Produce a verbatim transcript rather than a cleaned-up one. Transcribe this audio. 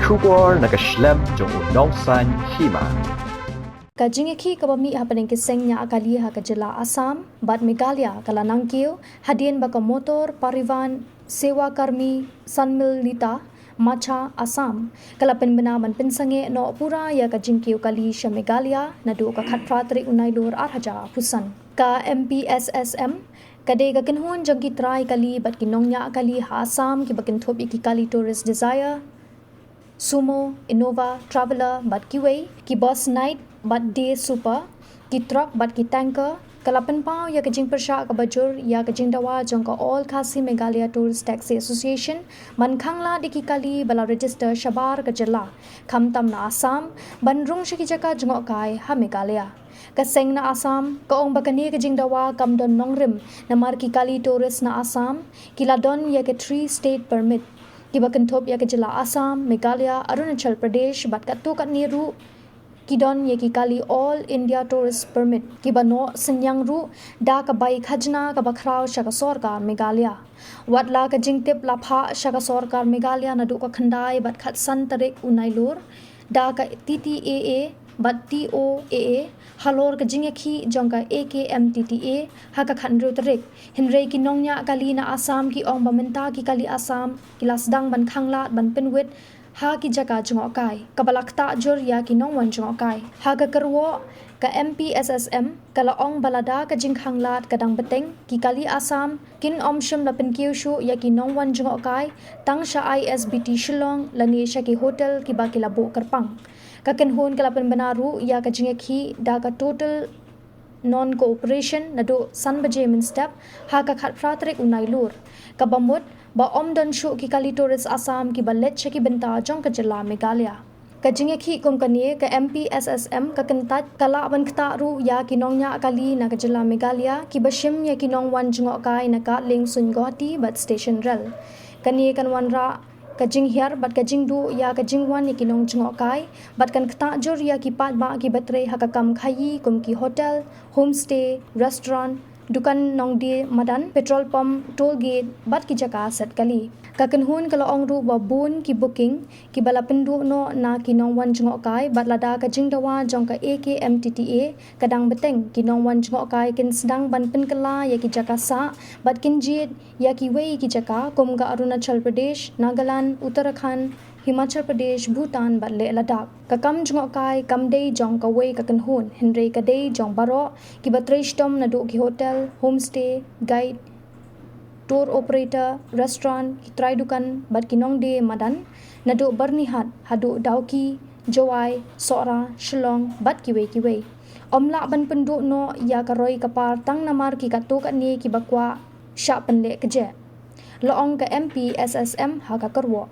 Khubor na ka shlem jong u nongsan hima. Ka jingïakhih kaba mih hapdeng ki seng ñiah kali ha ka jylla Assam bad Meghalaya ka la nangkiew hadien ba ka Motor Parivahan Seva Karmi Sammilita Morcha Assam ka la pynbna ban pynsangeh noh pura ïa ka jingkiew kali sha Meghalaya naduh ka khatphra tarik u Nailur arhajar arphew san. Ka M P S S M ka dei ka kynhun jong ki trai kali bad ki nongñiah kali ha Assam kiba kynthup ïa ki kali Tourist Desire, Sumo, Innova, Traveller bad kiwei, ki bus night bad day super, ki truck bad ki tanker. Ka la pynpaw ïa ka jingpyrshah kaba jur ïa ka jingdawa jong ka All Khasi Meghalaya Tourist Taxi Association ban khanglad ïa ki kali ba la register shabar ka jylla, khamtam na Assam, ban rung sha ki jaka jngohkai ha Meghalaya. Ka seng na Assam ka ong ba kane ka jingdawa kam don nongrim namar ki kali tourist na Assam ki la don ïa ka three state permit kiba kynthup ïa ka jylla Assam, Meghalaya, Arunachal Pradesh bad katto katne ruh ki don ïa ki kali All India Tourist Permit kiba noh synñiang ruh da ka bai khajna kaba khraw sha ka sorkar Meghalaya. Watla ka jingtip la phah sha ka sorkar Meghalaya naduh ka khyndai bad khatsan tarik u Nailur da ka T T A A bad T O A A halor ka jingïakhih jong ka A K M T T A ha ka khathynriew tarik. Hynrei ki nongñiah kali na Assam ki ong ba mynta ki kali Assam ki la sdang ban khanglad ban pynwit ha ki jaka jngohkai kaba la ktah jur ïa ki nongwan jngohkai. Ha ka kyrwoh, ka M P S S M ka la ong ba lada ka jingkhanglad ka dang bteng, ki kali Assam kin ym shym la pynkiew shuh ïa ki nongwan jngohkai tang sha I S B T Shillong lane sha ki hotel kiba ki la buh kyrpang. Ka kynhun ka la pynbna ruh ïa ka jingïakhih da ka Total Non-Cooperation naduh san baje mynstep ha ka khatphra tarik u Nailur, kaba mut ba ym don shuh ki kali tourist Assam kiba leit sha ki bynta jong ka jylla Meghalaya. Ka jingïakhih kum kane ka M P S S M ka kyntait ka lah ban ktah ruh ïa ki nongñiah kali na ka jylla Meghalaya kiba shim ïa ki nongwan jngohkai na Kardling Suin Guwahati bad station rel. Kane kan wanrah ka jinghiar bad ka jingduh ïa ka jingwan ïa ki nongjngohkai bad kan ktah jur ïa ki paidbah kiba trei ha ka kam khaïi kum ki hotel, homestay, restaurant, dukan nongdie madan, petrol pump, toll gate bad ki jaka set kali. Ka kynhun ka la ong ruh ba bun ki booking kiba la pynduh noh na ki nongwan jngohkai bad lada ka jingdawa jong ka A K M T T A ka dang bteng, ki nongwan jngohkai kin sdang ban pynkylla ïa ki jaka sah bad kin jied ïa kiwei ki jaka kum ka Arunachal Pradesh, Nagaland, Uttarakhand, Himachal Pradesh, Bhutan bad Leh Ladakh. Ka kam jngohkai kam dei jong kawei ka kynhun, hynrei ka dei jong baroh kiba trei shitom naduh ki hotel, homestay, guide, tour operator, restaurant, ki trai dukan bad ki nongdie madan, naduh Byrnihat haduh Dawki, Jowai, Sohra, Shillong bad kiwei kiwei. Ym lah ban pynduh noh ïa ka roi ka par tang namar ki katto katne kiba kwah shah pynleh kjeh, la ong ka M P S S M ha ka kyrwoh.